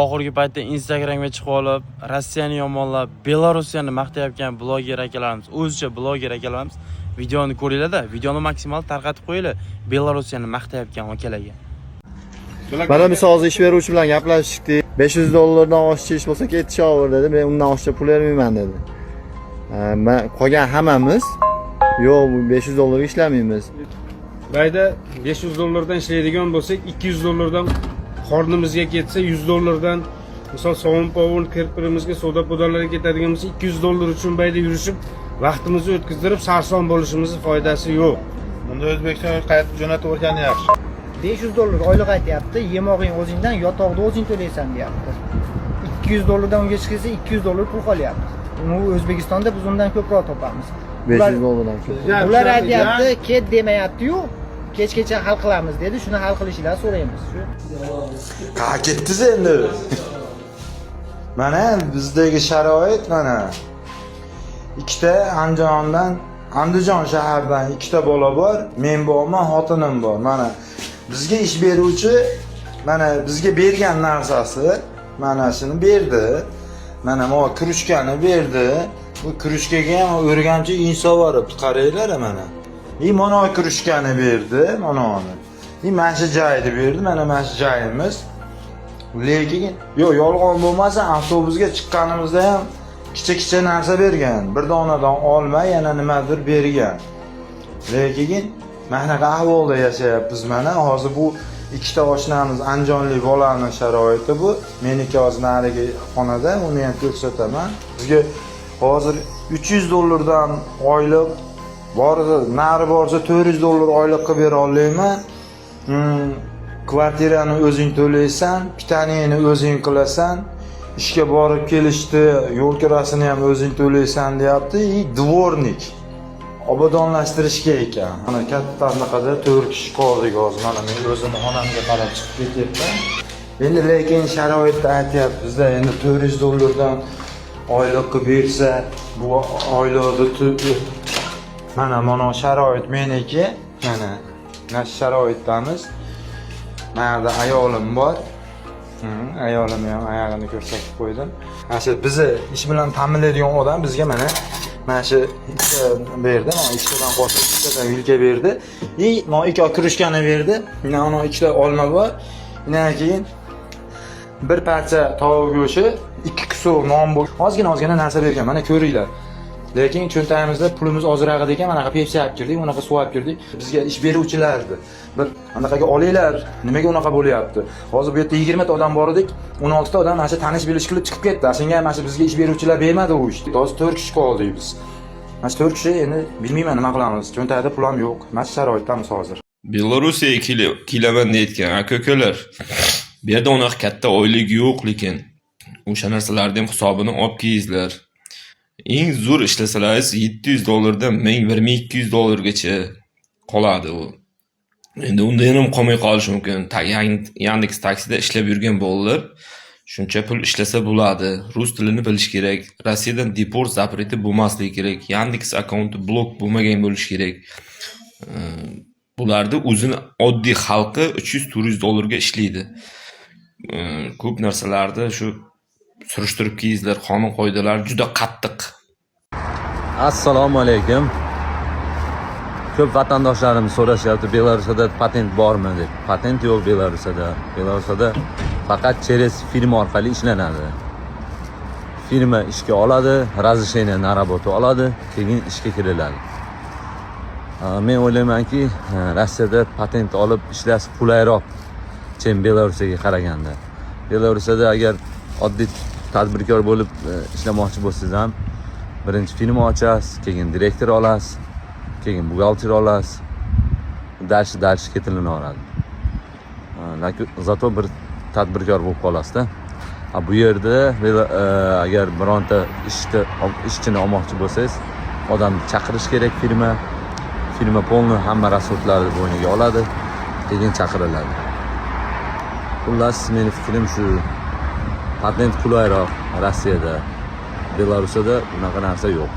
Oxirgi paytda Instagramga chiqib olib, Rossiyani yomonlab, Belarusiyani maqtayotgan bloger akalarimiz, o'zicha bloger akalarimiz, videoni ko'ringlar-da, videoni maksimal tarqatib qo'yinglar Belarusiyani maqtayotgan akalarga. Mana misol hozir ish beruvchi bilan gaplashdik. 500 dollardan oshiqcha ish bo'lsa, ketishaver dedi. Men undan oshiqcha pul bermayman dedi. Man qolgan hammamiz yo'q, bu 500 dollarga ishlamaymiz. Bayda 500 dollardan ishlaydigan bo'lsak, 200 dollardan qornimizga ketsa, 100 dollardan misol sovun povun kirpirimizga, savdo podalarga ketadigan bo'lsa, 200 dollar uchun bayda yurishib, vaqtimizni o'tkazdirib, sarson bo'lishimizni foydasi yo'q. Bunda O'zbekistonga qaytib jo'natib yuborgani yaxshi. 500 dollar oylik aytyapti, yemog'ing o'zingdan, yotoqni o'zing to'laysan deyapti. 200 dollardan unga chiqsa, 200 dollar pul qolyapti. Uni O'zbekistonda biz undan ko'proq topamiz. 500 dollardan ko'p. Ular aytyapti, ket demayapti-yu, kechgacha hal qilamiz dedi. Shuni hal qilishinglarni so'raymiz. Shu. Ha, ketdingiz endi. Mana bizdagi sharoit mana. Ikkita Andijondan, Andijon shaharidan ikkita bola bor. Men borman, xotinim bor. Mana bizga ish beruvchi mana bizga bergan narsasi, mana shuni berdi. Mana bu krujkani berdi. Bu krujkaga ham o'rgamchi inson bor, qaranglar mana. И mana krujkani berdi, mana uni. И mana shu joyni berdi, mana shu joyimiz. Lekin yo'q, yolg'on bo'lmasa, avtobusga chiqqanimizda ham kichik-kichik narsa bergan. Bir donadan olma, yana nimadir bergan. Lekin mana bunaqa ahvolda yashayapmiz mana. Hozir bu ikkita oshnamiz, andijonlik bolani sharoiti bu. Meniki hozir narigi xonada, uni ham ko'rsataman. Bizga hozir 300 dollardan oylik bor, nari borsa 400 dollar oylik qilib bera olmayman. Kvartirani o'zing to'laysan, питание ni o'zing qilasan, ishga borib kelishni, yo'l kirasini ham o'zing to'laysan deyapti. И дворник obodonlashtirishga ekan. Mana katta anaqada 4 kishi qoldik hozir. Mana men o'zimni xonamga qarab chiqib ketyapman. Endi lekin sharoitni aytyapmizda, endi 400 dollardan oylik qilib bersa, bu oylikni mana sharoit meniki. Mana shu sharoitdamiz. Mana yerda ayolim bor. Ayolimni ham oyog'ini ko'rsatib qo'ydim. Mana shu bizni ish bilan ta'minlaydigan odam bizga mana shu ikkita berdi, mana ikkitadan qo'shib ikkitadan vilka berdi. И mana ikki krujkani berdi. Mana ikkita olma bor. Undan keyin bir parcha tovuq go'shti, ikki кусок non bo'l. Ozgina ozgina narsa bergan. Mana ko'ringlar. Lekin cho'ntagimizda pulimiz ozroq edi ekan, manaqa Pepsi olib kirdik, unaqa suv olib kirdik. Bizga ish beruvchilardi. Bir anaqaga olinglar, nimaga unaqa bo'lyapti? Hozir bu yerda 20 ta odam bor edik, 16 ta odam mana shu tanish bilish qilib chiqib ketdi. Shunga ham mana shu bizga ish beruvchilar bermadi u ishni. Hozir 4 kishi qoldik biz. Mana shu 4 kishi endi bilmayman nima qilamiz. Cho'ntagida pul ham yo'q. Mana shu sharoitdamiz hozir. Belorussiyaga kelaman deyotgan aka ukalar, bu yerda unaqa katta oylik yo'q, lekin o'sha narsalarni ham hisobini olib kelingizlar. Eng zo'r ishlasalaringiz 700 dollardan 1000, 1200 dollargacha qoladi u. Endi undan ham qolmay qolishi mumkin. Yandex taksida ishlab yurgan bolalar shuncha pul ishlasa bo'ladi. Rus tilini bilish kerak. Rossiyadan deport запрет i bo'lmasligi kerak. Yandex akkaunti blok bo'lmagan bo'lishi kerak. Bularni o'zini oddiy xalqi 300-400 dollarga ishlaydi. Ko'p narsalarni shu surishtirib kelingizlar, qonun qoidalar juda qattiq. Assalomu alaykum. Ko'p vatandoshlarimiz so'rashyapti, Belarusda patent bormi deb. Patent yo'q Belarusda. Belarusda faqat через firma orqali ishlanadi. Firma ishga oladi, разрешение на работу oladi, keyin ishga kiriladi. Men o'ylaymanki, Rossiyada patent olib ishlash qulayroq, чем Belarusga qaraganda. Belarusda agar oddiy tadbirkor bo'lib ishlamoqchi bo'lsangiz ham, birinchi firma ochasiz, keyin direktor olasiz, keyin buxgalter olasiz. Дальше дальше ketilaveradi. Зато bir tadbirkor bo'lib qolasizda. A bu yerda agar bironta ishchini olmoqchi bo'lsangiz, odamni chaqirish kerak firma. Firma полный hamma расход larni bo'yniga oladi, keyin chaqiriladi. Xullas, meni fikrim shu. Patent qulayroq Rossiyada. Belarusda bunaqa narsa yo'q.